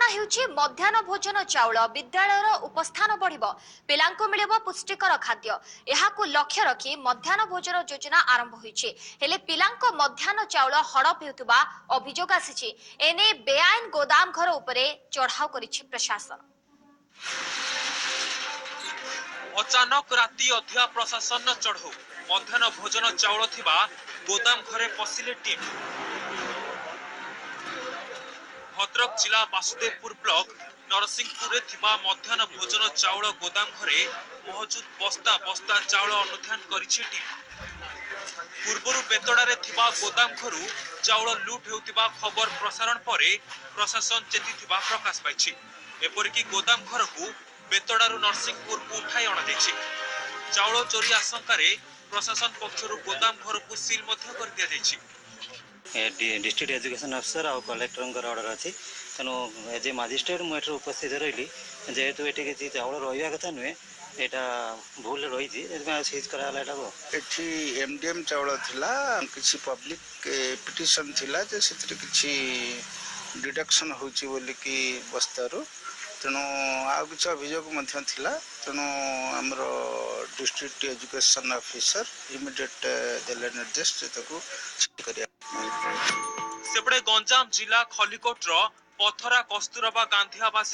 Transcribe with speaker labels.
Speaker 1: ଯୋଜନା ହେଉଛି ମଧ୍ୟାହ୍ନ ଭୋଜନ ଚାଉଳ। ବିଦ୍ୟାଳୟର ଉପସ୍ଥାନ ବଢ଼ିବ, ପିଲାଙ୍କୁ ମିଳିବ ପୁଷ୍ଟିକର ଖାଦ୍ୟ। ଏହାକୁ ଲକ୍ଷ୍ୟ ରଖି ମଧ୍ୟାହ୍ନ ଭୋଜନ ଯୋଜନା ଆରମ୍ଭ ହୋଇଛି। ହେଲେ ପିଲାଙ୍କ ମଧ୍ୟାହ୍ନ ଚାଉଳ ହଡପ ହେଉଥିବା ଅଭିଯୋଗ ଆସିଛି। ଏନେଇ ବେଆଇନ ଗୋଦାମ ଘର ଉପରେ ଚଢ଼ାଉ କରିଛି ପ୍ରଶାସନ।
Speaker 2: ଅଚାନକ ରାତି ଅଧିଆ ପ୍ରଶାସନର ଚଢ଼ଉ। ମଧ୍ୟାହ୍ନ ଭୋଜନ ଚାଉଳ ଥିବା ଗୋଦାମ ଘରେ ପଶିଲେ ଟିମ୍। ଭଦ୍ରକ ଜିଲ୍ଲା ବାସୁଦେବପୁର ବ୍ଲକ ନରସିଂହପୁରରେ ଥିବା ମଧ୍ୟାହ୍ନ ଭୋଜନ ଚାଉଳ ଗୋଦାମ ଘରେ ମହଜୁଦ ବସ୍ତା ବସ୍ତା ଚାଉଳ ଅନୁଧ୍ୟାନ କରିଛି ଟିମ୍। ପୂର୍ବରୁ ବେତଡ଼ାରେ ଥିବା ଗୋଦାମ ଘରୁ ଚାଉଳ ଲୁଟ୍ ହେଉଥିବା ଖବର ପ୍ରସାରଣ ପରେ ପ୍ରଶାସନ ଚେତିଥିବା ପ୍ରକାଶ ପାଇଛି। ଏପରିକି ଗୋଦାମ ଘରକୁ ବେତଡ଼ାରୁ ନରସିଂହପୁରକୁ ଉଠାଇ ଅଣାଯାଇଛି। ଚାଉଳ ଚୋରି ଆଶଙ୍କାରେ ପ୍ରଶାସନ ପକ୍ଷରୁ ଗୋଦାମ ଘରକୁ ସିଲ୍ ମଧ୍ୟ କରିଦିଆଯାଇଛି।
Speaker 3: ଡିଷ୍ଟ୍ରିକ୍ଟ ଏଜୁକେସନ୍ ଅଫିସର ଆଉ କଲେକ୍ଟରଙ୍କର ଅର୍ଡ଼ର ଅଛି, ତେଣୁ ଏଜ୍ ଏ ମାଜିଷ୍ଟ୍ରେଟ୍ ମୁଁ ଏଠାରେ ଉପସ୍ଥିତ ରହିଲି। ଯେହେତୁ ଏଠି କିଛି ଚାଉଳ ରହିବା କଥା ନୁହେଁ, ଏଇଟା ଭୁଲ ରହିଛି, ସେଥିପାଇଁ ସିଜ୍ କରାଗଲା ଏଟାକୁ।
Speaker 4: ଏଠି ଏମ୍ ଡି ଏମ୍ ଚାଉଳ ଥିଲା। କିଛି ପବ୍ଲିକ ପିଟିସନ୍ ଥିଲା ଯେ ସେଥିରେ କିଛି ଡିଡକ୍ସନ୍ ହେଉଛି ବୋଲିକି ବସ୍ତାରୁ। ତେଣୁ ଆଉ କିଛି ଅଭିଯୋଗ ମଧ୍ୟ ଥିଲା। ତେଣୁ ଆମର ଡିଷ୍ଟ୍ରିକ୍ଟ ଏଜୁକେସନ୍ ଅଫିସର ଇମିଡ଼ିଏଟ୍ ଦେଲେ ନିର୍ଦ୍ଦେଶ ଯେ ତାକୁ କରିବା।
Speaker 2: ସେପଟେ ଗଞ୍ଜାମ ଜିଲ୍ଲା ଖଲିକୋଟର ପଥରା କସ୍ତୁରବା ଗାନ୍ଧୀ ଆବାସିକ